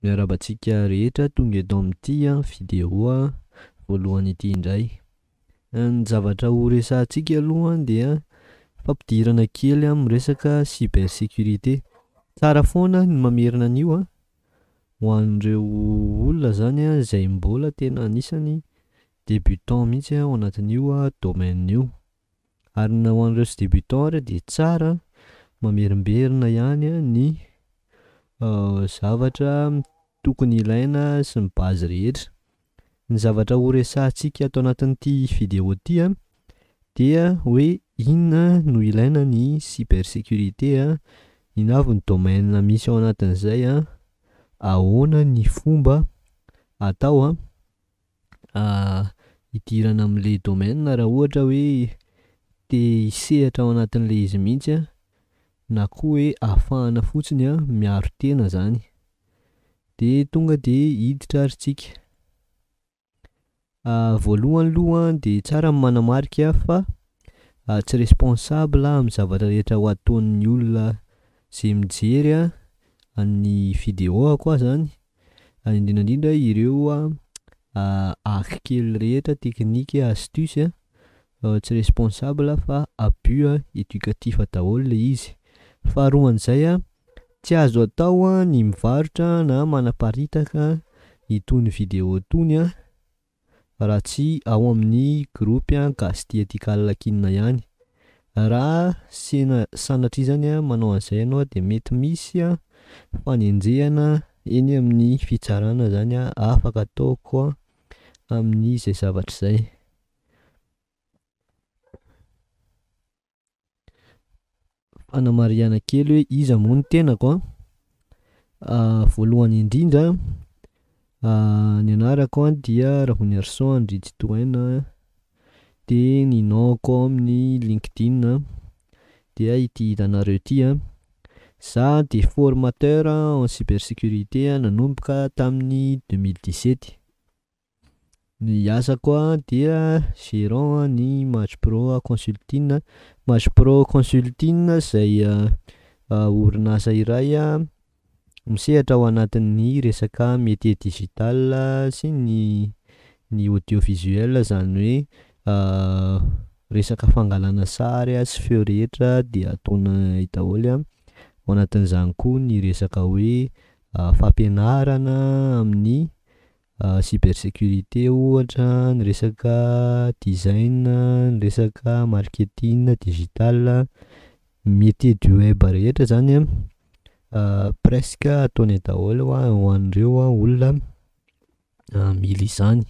Miarahaba antsika rehetra tonga eto amin'ity vidéo voalohany ity indray. Ny zavatra ho resahantsika aloha dia fampidirana kely amin'ny resaka cybersécurité. Tsara foana ny mamerina an'io ho an'ireo olona zany izay mbola tena anisany débutant mihitsy ao anatin'io domaine io. Ary na ho an'ireo tsy débutant ary dia tsara mamerimberina ihany ny zavatra tokony ilaina sy ny base rehetra. Ny zavatra ho resahantsika ato anatin'ity vidéo ity dia hoe inona no ilaina ny cybersécurité, inona avy ny domaine misy ao anatin'izay, ahoana ny fomba atao hidirana amin'le domaine raha ohatra hoe te hisehatra ao anatin'le izy mihitsy na koa hoe ahafahana fotsiny miaro tena zany. De tonga de hiditra ary tsika. Voalohany aloha de tsara ny manamarika fa tsy responsable amin'ny zavatra rehetra ho ataon'ny olona zay mijery ny vidéo-ko aho zany, indrindra indrindra ireo hack kely rehetra technique, astuce tsy responsable fa abus éducatif daholo le izy. Faharoan'izay tsy azo atao ny mivarotra na manaparitaka itony vidéo itony raha tsy ao amin'ny groupe Gasy Tia Ethical Hacking ihany. Raha sena- sanatria zany manao an'izay ianao de mety misy fanenjehana eny amin'ny fitsarana zany afaka ataoko amin'izay zavatra zay. Fanamarihana kely hoe iza moa ny tenako voalohany indrindra ny anarako dia Ravoniarison Andry Tsitohaina de ny nom-ko ao amin'ny LinkedIn dia ity hitanareo ity. Za de formateur en cybersécurité nanomboka tamin'ny 2017. Ny asako dia gérant ny Match Pro Consulting, Match Pro Consulting zay orinasa iray misehatra ao anatin'ny resaka métier digital sy ny audiovisuel zany hoe resaka fangalana sary sy feo rehetra de ataonay daholo, ao anatin'izany koa ny resaka hoe fampianarana amin'ny cybersécurité ohatra, ny resaka design, ny resaka marketing digital, métier du web rehetra zany presque ataonay daholo ho an'ireo olona mila izany.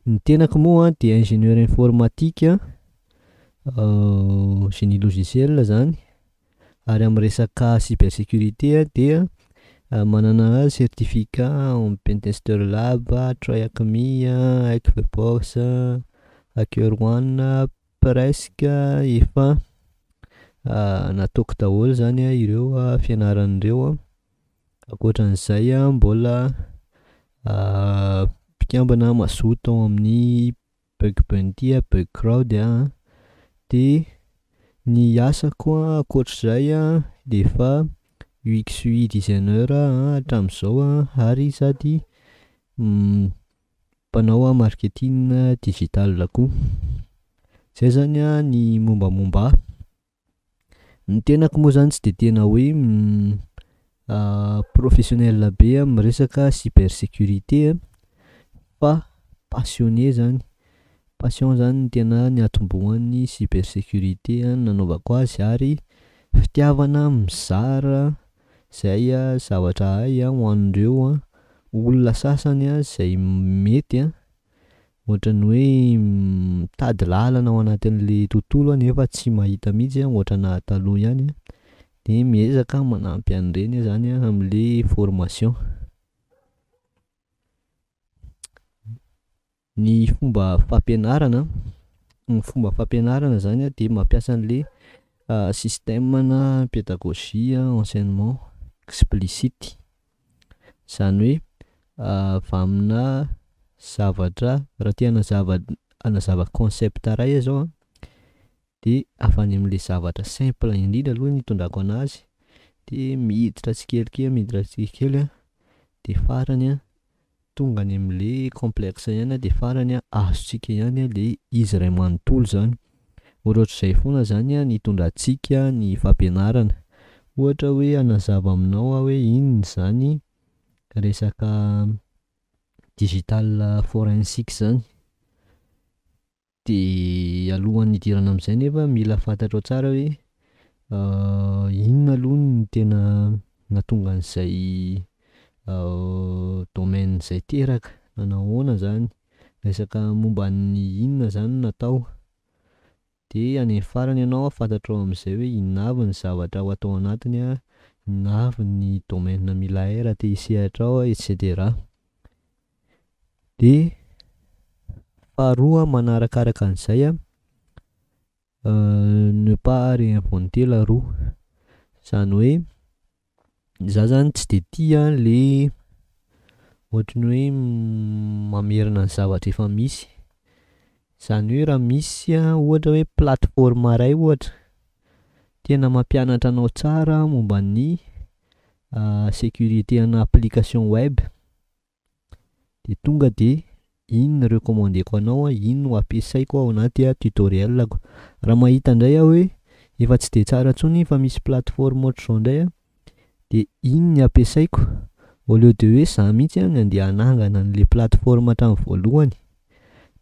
Ny tenako moa dia ingénieur informatique génie logiciel zany ary amin'ny resaka cybersécurité dia manana certificat en pentester lab, TryHackMe, Hack The Box, Hacker One, presque efa nataoko daholo zany ireo fianarana ireo, ankoatran'izay mbola mpikambana mazoto ao amin'ny bug bounty, bugcrowd de ny asako ankoatr'izay de efa UX UI designer hatram'zao ary sady mpanao marketing digital koa. Zay zany ny mombamomba ahy. Ny tenako moa zany tsy de tena hoe professionnel be am'resaka cybersécurité fa passionné zany, passion zany no tena niatombohan'ny cybersécurité nanaovako azy ary fitiavana mizara zay zavatra hay ho an'ireo olona sasany zay mety ohatran'ny hoe mitady lalana ao anatin'le tontolo nefa tsy mahita mihitsy ohatranahy taloha ihany de miezaka manampy an'ireny aho zany am'le formation. Ny fomba fampianarana, ny fomba fampianarana zany de mampiasa an'le système na pédagogie enseignement explicite, zany hoe avy aminà zavatra raha te hanazava concept ray aho zao an de avy any am'le zavatra simple indrindra aloha no itondrako anazy de miditra tsikelikely miditra tsikelikely an. de farany a tonga any am'le complexe ihany a de farany a azontsika ihany a le izy ray manontolo zany. Ohatrohatr'izay foana zany a ny itondrantsika ny fampianarana, ohatra hoe hanazava aminao aho hoe inona zany resaka digital forensic zany, de alohan'ny hidirana am'zay nefa mila fantatrao tsara hoe inona aloha no tena nahatonga an'zay domaine zay teraka, nanahoana zany, resaka momban'ny inona zany no natao de any amin'ny farany ianao fantatrao am'zay hoe inona avy ny zavatra ho atao anatiny a, inona avy ny domaine mila hay raha te hisehatra ao et cetera. De faharoa manarakaraka an'zay a, ne pas réinventer la roue, zany hoe za zany tsy de tia le ohatry ny hoe mamerina ny zavatra efa misy, zany hoe raha misy a ohatra hoe plateforme ray ohatra tena mampianatra anao tsara momba ny sécurité ana application web de tonga de iny no recommandeko anao a, iny no ampiasaiko ao anaty tutoriel-ko, raha mahita indray aho hoe efa tsy de tsara intsony iny fa misy plateforme ohatr'izao indray a de iny ny ampiasaiko au lieu de hoe za mihitsy a ny andeha hanangana an'le plateforme hatramin'ny voalohany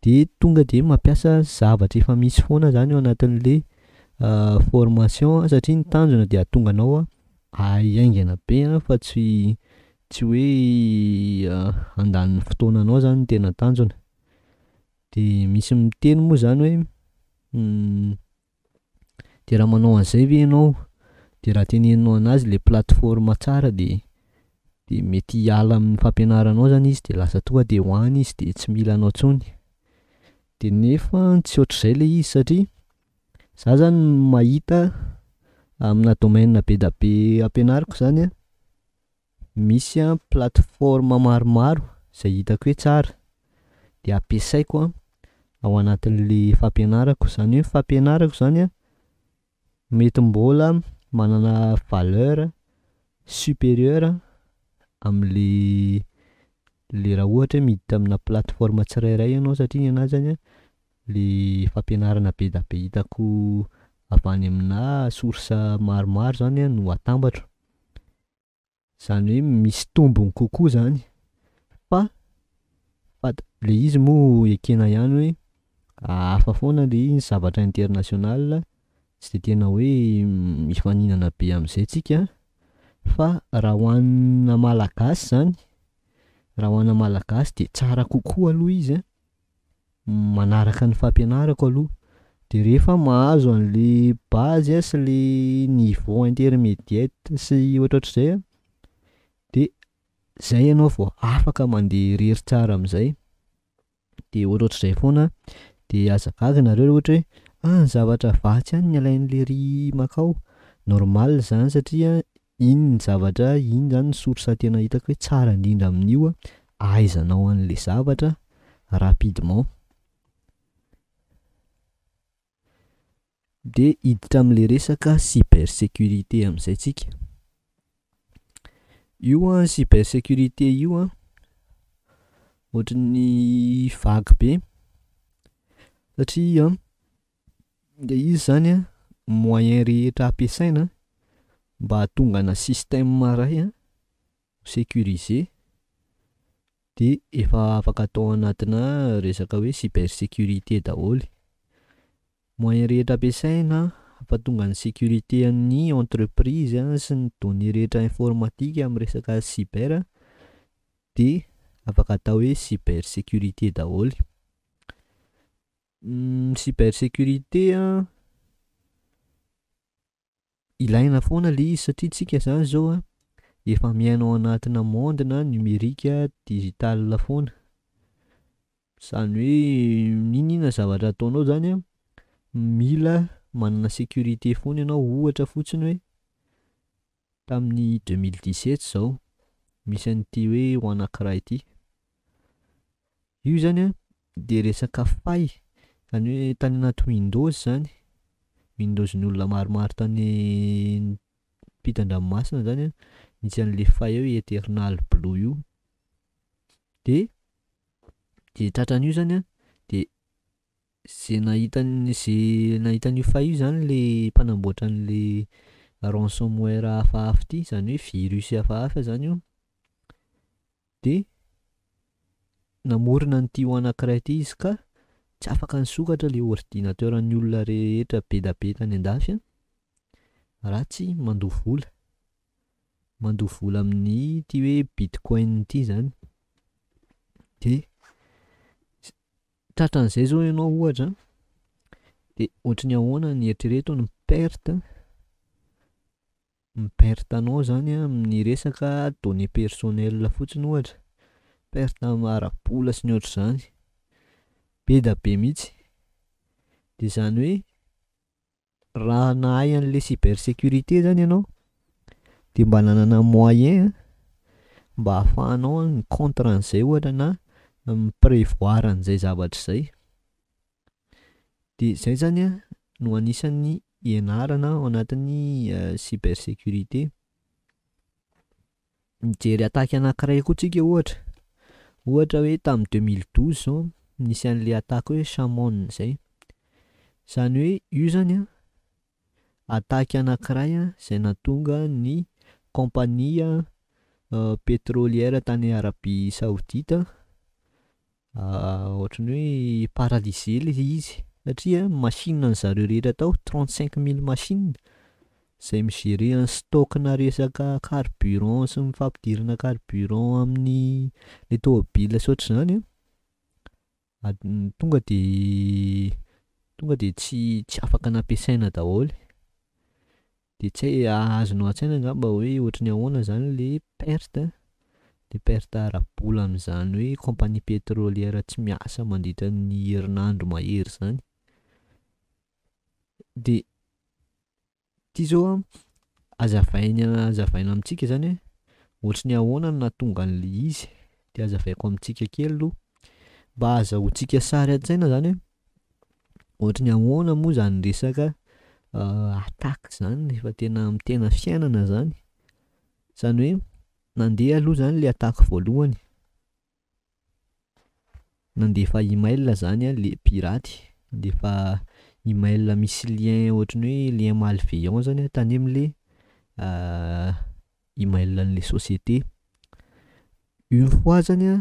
de tonga de mampiasa zavatra efa misy foana zany ao anatin'le formation satria ny tanjona de hahatonga anao hahay haingana be a fa tsy hoe handany ny fotoananao zany no tena tanjona. De misy miteny moa zany hoe de raha manao an'zay ve ianao de raha teneninao anazy le plateforme tsara de mety hiala amin'ny fampianaranao zany izy de lasa tonga de ho any izy de tsy mila anao intsony, de nefa tsy ohatr'izay le izy satria za zany mahita aminà domaine be da be ampianariko zany a, misy a plateforme maromaro zay hitako hoe tsara de ampiasaiko a ao anatin'le fampianarako, zany hoe fampianarako zany a mety mbôla manana valeur supérieure am'le le raha ohatra hoe miditra aminà plateforme tsirairay ianao satria ny anahy zany a le fampianarana be da be hitako avy any aminà source maromaro zany a no atambatro, zany hoe misy tombony kokoa zany fa le izy moa ekena ihany hoe hafa foana le izy zavatra international tsy de tena hoe mifaninana be am'zay tsika fa raha ho anà malagasy zany, raha ho anà malagasy de tsara kokoa aloha izy a manaraka ny fampianarako aloha de rehefa mahazo an'le base a sy le niveau intermédiaite sy ohatrohatr'zay a de zay ianao vao afaka mandeha irery tsara am'zay de ohatrohatr'zay foana de aza gaga nareo raha ohatra hoe ah ny zavatra vatsy ihany no alain'lery makao, normal zany satria iny ny zavatra iny zany ny source tena hitako hoe tsara indrindra amin'io a ahaizanao an'le zavatra rapidement. De hiditra am'le resaka cybersécurité am'zay tsika, io a cybersécurité io a ohatran'ny vague be satria le izy zany a moyen rehetra ampiasaina mba hahatonga ana système ray a sécurisé de efa afaka atao anatinà resaka hoe cybersécurité daholo, moyen rehetra ampiasaina hampatonga ny sécurité an'ny entreprise a sy ny données rehetra informatika am'resaka cyber de afaka atao hoe cybersécurité daholo. Cybersécurité a ilaina foana le izy satria tsika zany zao a efa miaina ao anatina monde na numérique digital foana, zany hoe n'inon'inona zavatra ataonao zany a mila manana sécurité foana ianao ohatra fotsiny hoe tamin'ny 2017 zao misy an'ity hoe WannaCry ity, io zany a de resaka faille zany hoe tany anaty Windows zany, Windows-n'ny olona maromaro tany ampitan-dranomasina zany a nisy an'le faille hoe Eternal Blue io. De de tratran'io zany a de zay nahita an- zay nahita an'io faille io zany le mpanamboatra an'le ransomware hafahafa ty zany hoe virus hafahafa zany io de namorona an'ity WannaCry ty izy ka tsy afaka nisokatra le ordinateur an'ny olona rehetra be da be tany an-dafy a raha tsy mandoa vola, mandoa vola amin'ny ty hoe bitcoin ty zany de tratran'izay zao ianao ohatra de ohatry ny ahoana ny eritrereto ny perte ny perte anao zany a amin'ny resaka données personnelles fotsiny ohatra, perte ara-bola sy ny ohatr'izany, be da be mihitsy. De zany hoe raha nahay an'le cybersécurité zany ianao de mba nanana moyen mba ahafahanao mi-contre an'zay ohatra na mi-prevoir an'zay zavatra zay, de zay zany a no anisan'ny ianarana ao anatin'ny cybersécurité. Mijery attaque anankiray koa tsika ohatra, ohatra hoe tamin'ny 2012 zao nisy an'le attaque hoe Shamoon zay, zany hoe io zany a attaque anankiray a zay nahatonga ny compagnie petrolière tany Arabie Saoudite ohatran'ny hoe paralysé le izy satria machine an'zareo rehetra tao 35 000 machines zay mi-gérer ny stock-na resaka carburant sy ny fampidirana carburant amin'ny le tômôbila sy ohatr'izany a, tonga de tsy afaka nampiasaina daholo de tsy hay azonao an-tsaina angamba hoe ohatry ny ahoana zany le perte le perte ara-bola am'zany hoe compagnie petrolière tsy miasa mandritra ny herinandro mahery zany. De ty zao a hazavainy hazavaina amintsika zany hoe ohatry ny ahoana no nahatonga an'le izy de hazavaiko amintsika kely aloha mba ahazahoantsika sary an-tsaina zany hoe ohatry ny ahoana moa zany resaka attaque zany rehefa tena am'tena fiainana zany, zany hoe nandeha aloha zany le attaque voalohany, nandefa email zany a le piraty, nandefa email misy lien ohatry ny hoe lien malveillant zany a tany am'le email an'le société, une fois zany a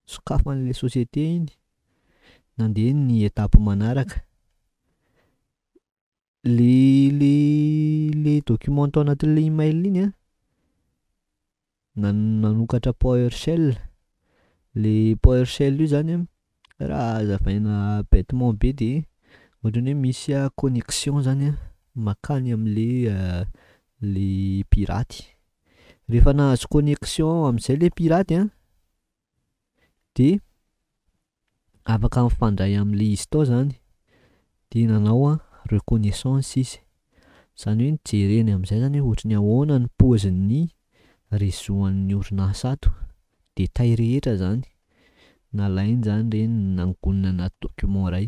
sokafan'le société iny, nandeha ny étape manaraka, le document tao anatin'le email iny a nanokatra powershell, le powershell io zany a raha hazavaina betement be de ohatran'ny hoe misy connexion zany a mankany am'le le piraty, rehefa nahazo connexion am'zay le piraty a de afaka mifandray am'le izy tao zany de nanao a reconnaissance izy, zany hoe nojereny am'zay zany hoe ohatry ny ahoana ny paozin'ny réseau an'ny orinasa ato, détail rehetra zany, nalainy zany reny nangonina anaty document ray,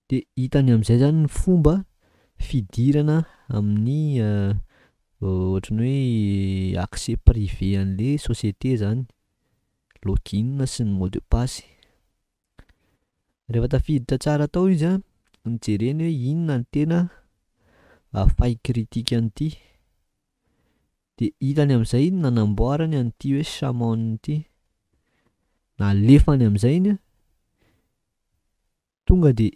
de hitany am'zay zany ny fomba fidirana amin'ny ohatry ny hoe accès privé an'le société zany, login sy ny mot de passe, rehefa tafiditra tsara tao izy a nojereny hoe inona ny tena faille critique an'ity de hitany am'zay nanamboarany an'ity hoe Shamoon ty, nalefany am'zay iny a tonga de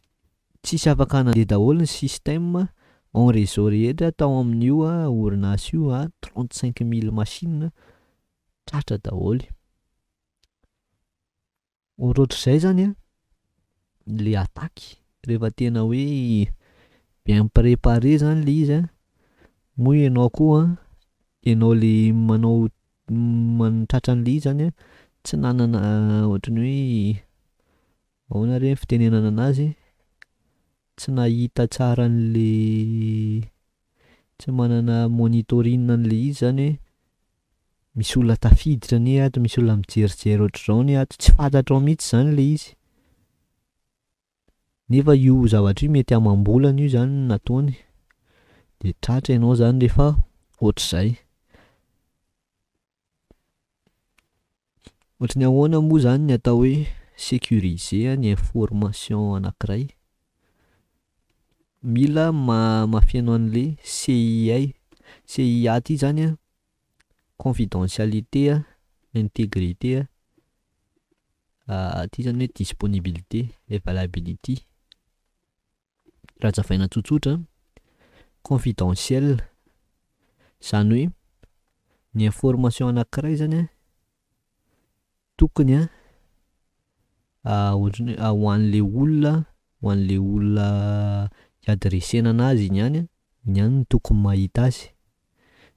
tsisy afaka nandeha daholo ny système en réseau rehetra tao amin'io a orinasa io a 35 000 machines tratra daholo. Ohatrohatr'izay zany a le attaque rehefa tena hoe bien préparé zany le izy a, moa ianao koa ianao le manao tratran'le izy zany a tsy nanana ohatry ny hoe ahoana re ny fitenenana anazy tsy nahita tsara an'le tsy manana monitoring an'le izy zany hoe misy olona tafiditra anie ato, misy olona mijerijery ohatr'izao anie ato, tsy fantatrao mihitsy zany le izy nefa io zavatra io mety amam-bolana io zany no nataony de tratra ianao zany rehefa ohatr'izay. Ohatry ny ahoana moa zany ny atao hoe sécuriser ny information anankiray? Mila mahafeno an'le CIA, CIA ty zany an confidentialité, intégrité, ty zany hoe disponibilité, availability. Raha hazavaina tsotsotra confidentiel zany hoe ny information anankiray zany an tokony an ohatrany hoe ho an'le olona ho an'le olona hi-adressena anazy iny ihany, iny ihany no tokony mahita azy,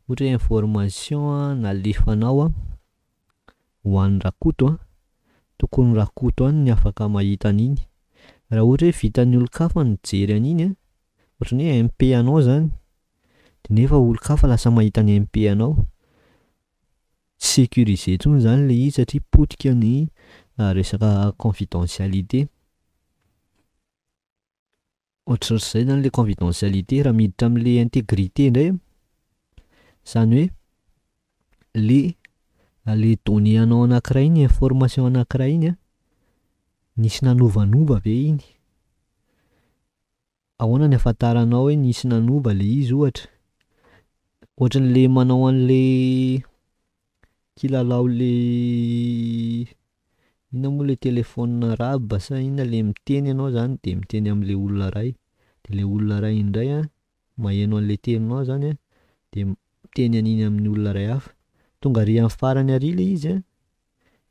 ohatra hoe information nalefanao an ho an'i Rakoto an, tokony Rakoto ihany no afaka mahita an'iny, raha ohatra hoe vitan'ny olon-kafa ny mijery an'iny an, ohatrany hoe MP anao zany de nefa olon-kafa lasa mahita ny MP anao, tsy sécurisé intsony zany le izy satria potika ny resaka confidentialité, ohatrohatr'izay zany le confidentialité, raha miditra amle intégrité ndray zany hoe le le donnée anao anankiray iny information anankiray iny an, nisy nanovanova ve iny? Ahoana ny ahafantaranao hoe nisy nanova le izy ohatra? Ohatran'le manao an'le kilalao le inona moa le telephone arabe sa inona le miteny anao zany de miteny amle olona ray, de le olona ray indray an maheno anle teninao zany an de miteny an'iny amin'ny olona ray hafa, tonga ary amin'ny farany ary le izy an,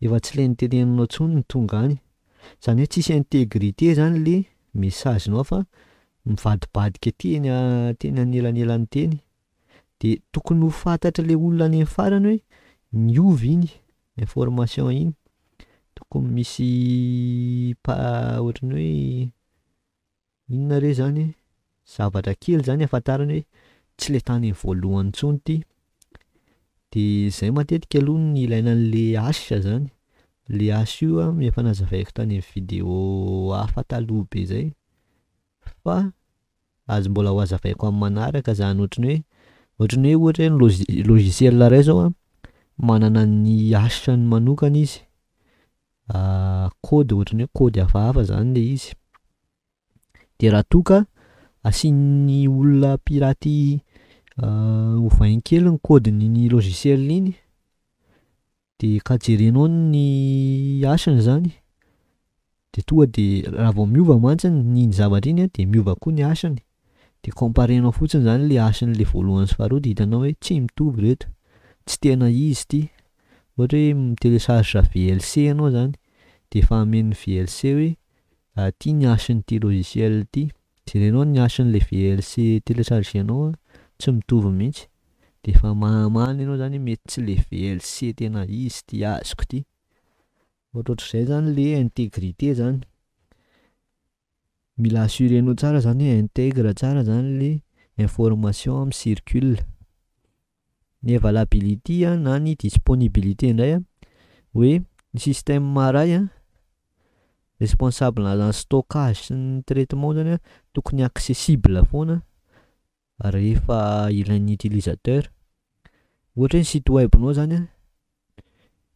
efa tsy le noteneninao intsony no tonga any, zany hoe tsisy intégrité zany le message-nao fa mivadibadika teny teny anelanelany teny, de tokony ho fantatr'le olona any amin'ny farany hoe niova iny information iny, tokony misy pa- ohatrany hoe inona re zany? Zavatra kely zany ahafantarany hoe tsy le tany amin'ny voalohany intsony ity, de zay matetika aloha no ilaina anle hache zany, le hache io an efa nazavaiko tany amin'ny video hafa taloha be zay, fa azo mbola ho azavaiko amin'ny manaraka zany ohatrany hoe ohatrany hoe ohatra hoe ny logiciel ray zao an, manana ny hache-ny manokana izy, code ohatrany hoe code hafahafa zany le izy, de raha toa ka asian'ny olona piraty ovainy kely ny code-n'iny logiciel iny, de ka jerenao ny hache-ny zany, de tonga de raha vao miova mantsy iny zavatra iny an de miova koa ny hache-ny, de comparenao fotsiny zany le hache-n'le voalohany sy faharoa de hitanao hoe tsy mitovy reto, tsy tena izy ity, ohatra hoe mi-telecharge VLC anao zany, de efa amen'ny VLC hoe ty ny hache-n'ity logiciel ty, jerenao ny hache-n'le VLC telechargenao an, tsy mitovy mihitsy, de efa mahamany anao zany hoe mety tsy le VLC tena izy ty azoko ty, ohatrohatr'izay zany le intégrité zany, mila assurenao tsara zany hoe intègre tsara zany le information mi-circule, ny availability na ny disponibilité ndray an, hoe ny système ray an responsable ana stockage sy ny traitement zany an tokony accessible foana rehefa ilain'ny utilisateur, ohatra hoe ny site web-nao zany an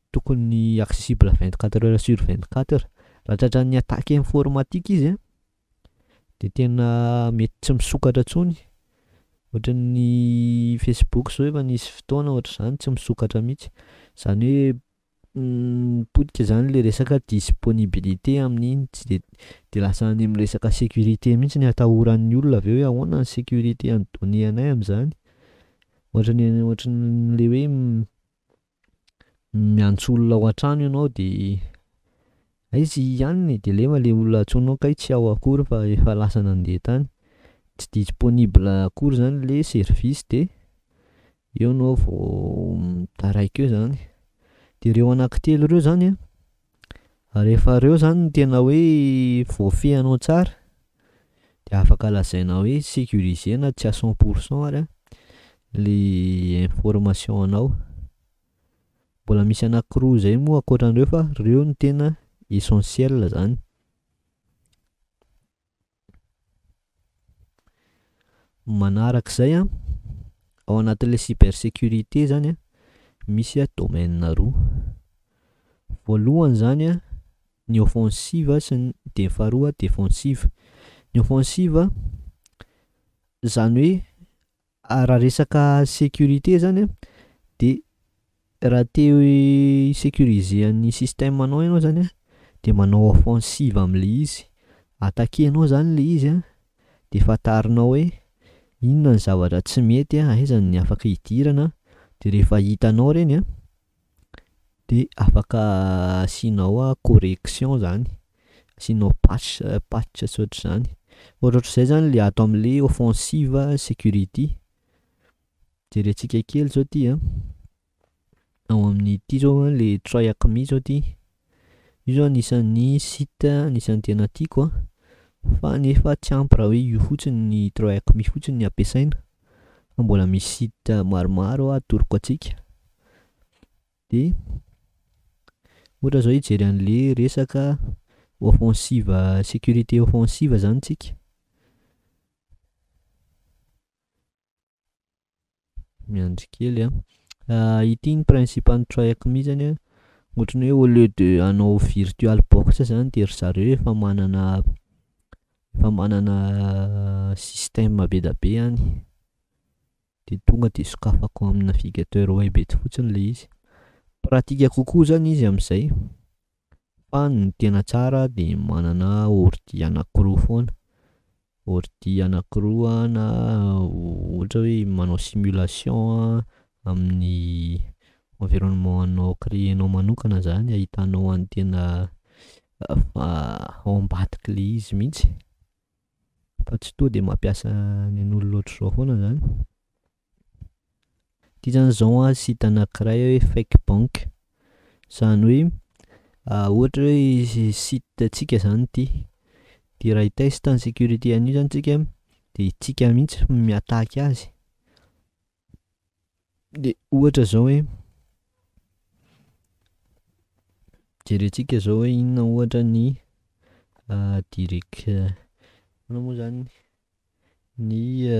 tokony accessible 24 heures sur 24, raha tratran'ny attaque informatique izy an de tena mety tsy misokatra intsony, ohatran'ny facebook zao efa nisy fotoana ohatr'izany tsy misokatra mihitsy, zany hoe potika zany le resaka disponibilité amin'iny tsy de de lasa any amin'ny resaka sécurité mihitsy ny atahoran'ny olona avy eo hoe ahoana ny sécurité an'ny données anay am'zany, ohatrany ohatran'le hoe miantso olona ao an-trano ianao de aiza i anona e? De nefa le olona antsoinao kay tsy ao akory fa efa lasa nandeha tany, tsy disponible akory zany le service de eo anao vao mitaraiky eo zany, de reo anankitelo reo zany an, rehefa reo zany no tena hoe voafehinao tsara de afaka lazaina hoe sécurisé na tsy à 100% ary an le information anao, mbola misy anankiroa zay moa ankoatran'ireo fa reo no tena essentiel zany. Manarak'izay an, ao anatin'le cybersécurité zany an misy domaine roa. Voalohany zany a ny offensive sy ny de ny faharoa défensive. Ny offensive zany hoe raha resaka sécurité zany a de raha te hi-sécuriser an'ny système anao ianao zany a de manao offensive am'le izy, attaquenao zany le izy a de fantarinao hoe inona ny zavatra tsy mety a, aiza ny afaka hidirana de rehefa hitanao reny a de afaka asianao correction zany, asianao patch patch sy ohatr'izany, ohatrohatr'izay zany le ato am'le offensive security. Jerentsika kely zao ty a, ao amin'ity zao a le TryHackMe zao ty, io zao anisan'ny site anisan'ny tena tiako a fa nefa tsy ampy raha hoe io fotsiny ny TryHackMe fotsiny ny ampiasaina fa mbola misy site maromaro atoroko antsika. De ohatra zao hijery an'le resaka offensive sécurité offensive zany tsika, miandry kely a, ity ny principe an'ny TryHackMe zany a, ohatran'ny hoe au lieu de hanao virtual box zany de ry zareo efa manana système be da be any de tonga de sokafako amin'ny navigateur web eto fotsiny le izy, pratique kokoa zany izy am'zay fa ny tena tsara de manana ordi anankiroa foana, ordi anankiroa na ohatra hoe manao simulation amin'ny environnement anao créenao manokana zany ahitanao any tena ao ambadik'le izy mihitsy fa tsy to de mampiasa ny an'olona ohatr'izao foana zany. Ty zany zao a site anankiray hoe fake bank, zany hoe ohatra hoe site antsika zany ty, de raha hi-teste ny sécurité an'io zany tsika de itsika mihitsy mi-attaque azy, de ohatra zao hoe jerentsika zao hoe inona ohatra ny direc- inona moa zany ny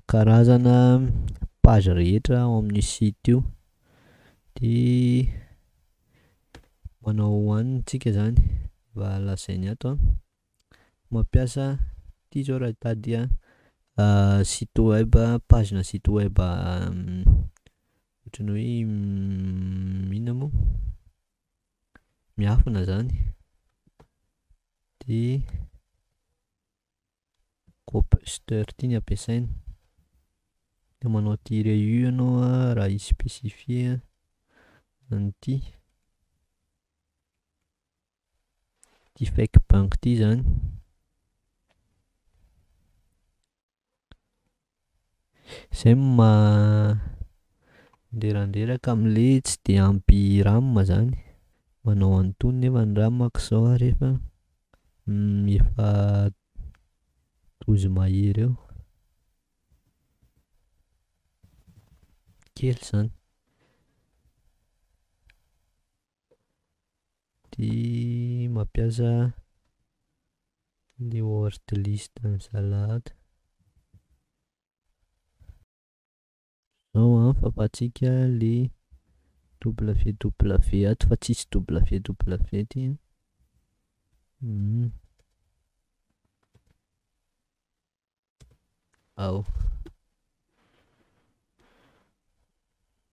karazana page rehetra ao amin'io site io de manao hoanina tsika zany mba lazainy ato a, mampiasa ty zao raha hitady site web, page-na site web ohatran'ny hoe inona moa miafina zany de Gobuster ty ny ampiasaina, de manao tiret u ianao a raha hi-spécifier an'ity, ty fake bank ty zany. Zay no maha-ndrerandreraka am'le tsy de ampy RAM zany, manao an'itony nefa ny RAM-ko zao a rehefa efa 12 mahery eo, kely zany. De mampiasa le word list an'zalahy ato. Zao a fafantsika le www ato fa tsisy www ty. Ao.